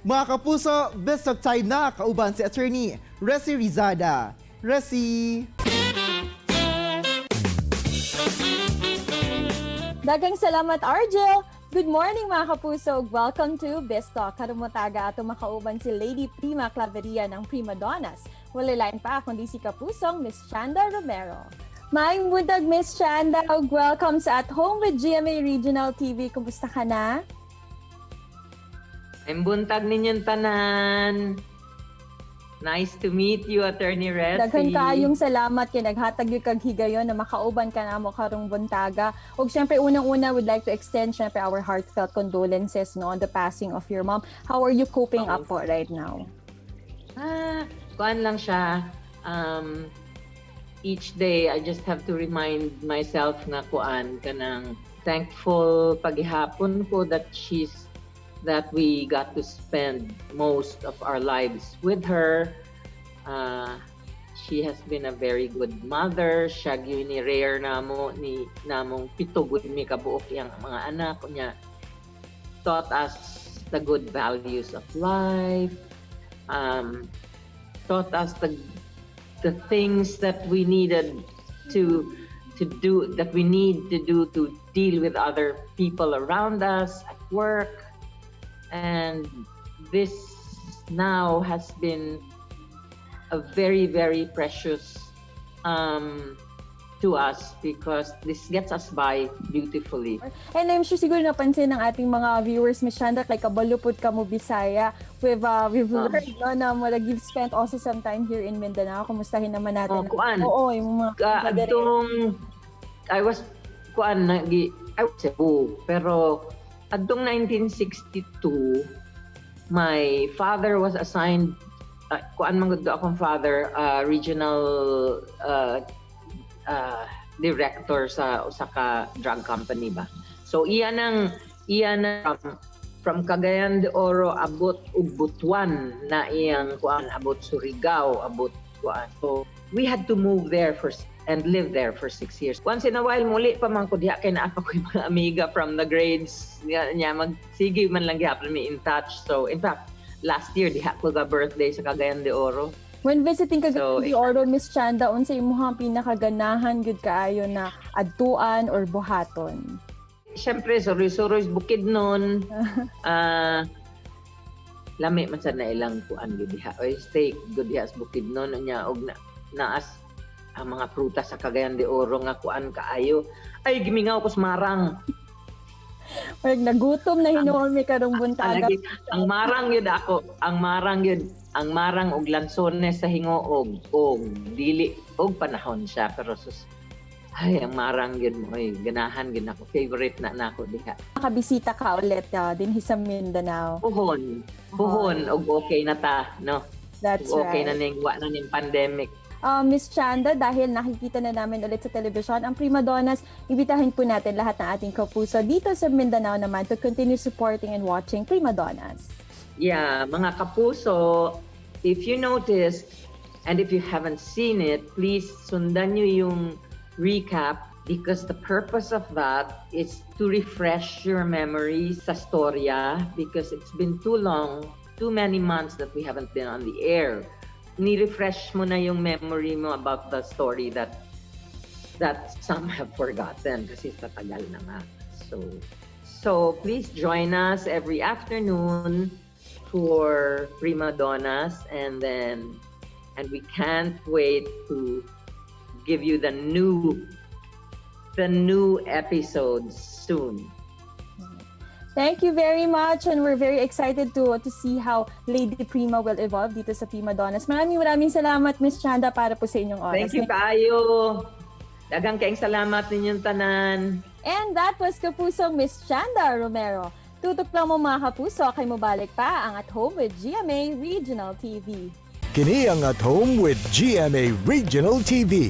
Mga kapuso, BizTalk time na kauban si Attorney Resi Rizada. Resi! Daghang salamat, Argel! Good morning, mga kapuso! Welcome to BizTalk. Karong buntaga ato makauban si Lady Prima Claveria ng Prima Donnas. Walay lain pa kundi si kapusong Miss Chanda Romero. Maayong buntag, Miss Chanda! Ug welcome sa At Home with GMA Regional TV. Kumusta ka na? Maayong buntag ninyong tanan. Nice to meet you, Attorney Resi. Daghan kaayong salamat kay naghatag gyud kag higayon na makauban ka namo karong buntaga. Ug syempre, unang-una, would like to extend syempre our heartfelt condolences, no, on the passing of your mom. How are you coping up po right now? Ah, kuan lang siya. Each day, I just have to remind myself nga kuan kanang thankful paghihapon ko that we got to spend most of our lives with her. She has been a very good mother. Siya gyud ni rear namo ni namong pito gud mi kabuok iyang mga anak niya. Taught us the good values of life. Taught us the things that we needed to do that we need to do to deal with other people around us at work, and this now has been a very, very precious to us because this gets us by beautifully. And I'm sure siguro napansin ng ating mga viewers, Miss Chanda, kay kabalo pud ka mo Bisaya. We've learned, no, na murag you've spent also some time here in Mindanao. Kumustahin naman natin? Oh, kuan. Oo, yung mga madere. Adtong I was kuan nagi I was Cebu, pero adtong 1962 my father was assigned, kuan man gud akong father, regional director sa usa ka drug company ba. So iya na from Cagayan de Oro abot ug Butuan na iyang kuan, abot Surigao, abot kuan. So we had to move there for and live there for 6 years. Once in a while muli pa man ko diha kay naa pa ko mga amiga from the grades niya, magsige man lang gihapon mi in touch. So in fact, last year diha ko ga birthday sa Cagayan de Oro. When visiting Cagayan So, de Oro, Miss Chanda, unsa imong pinakaganahan gyud kaayo na adtuan or buhaton? Siyempre, suroy-suroy Bukidnon. Ah, lami man sad na ilang kuan gyud diha. Oy, steak gud diha sa Bukidnon nya og na, naas ang mga prutas sa Cagayan de Oro nga kuan kaayo. Ay, gimingaw ko sa marang. Murag nagutom na hinuon mi karong buntaga. Lagi, ang marang yun ako, ang marang yun, ang marang og lansones sa hingoog og dili og panahon siya pero sus, ay, ang marang yun mo ay ganahan gyud ako, favorite na nako diha. Makabisita ka ulit dinhi sa Mindanao. Puhon, puhon og okay na ta, no? That's Og okay right. na ning wa na ning pandemic. Miss Chanda, dahil nakikita na namin ulit sa telebisyon ang Prima Donnas, imbitahin po natin lahat ng ating kapuso dito sa Mindanao naman to continue supporting and watching Prima Donnas. Yeah, mga kapuso, if you noticed and if you haven't seen it, please sundan nyo yung recap because the purpose of that is to refresh your memory sa storya because it's been too long, too many months that we haven't been on the air. Ni-refresh mo na yung memory mo about the story that some have forgotten kasi sa tagal na nga. So please join us every afternoon for Prima Donnas and we can't wait to give you the new episodes soon. Thank you very much, and we're very excited to see how Lady Prima will evolve dito sa Prima Donnas. Maraming maraming salamat, Miss Chanda, para po sa inyong oras. Thank you kaayo. Daghang kaayong salamat ninyong tanan. And that was Kapusong Miss Chanda Romero. Tutok lang mo, mga kapuso, kay mobalik pa ang At Home with GMA Regional TV. Kini ang At Home with GMA Regional TV.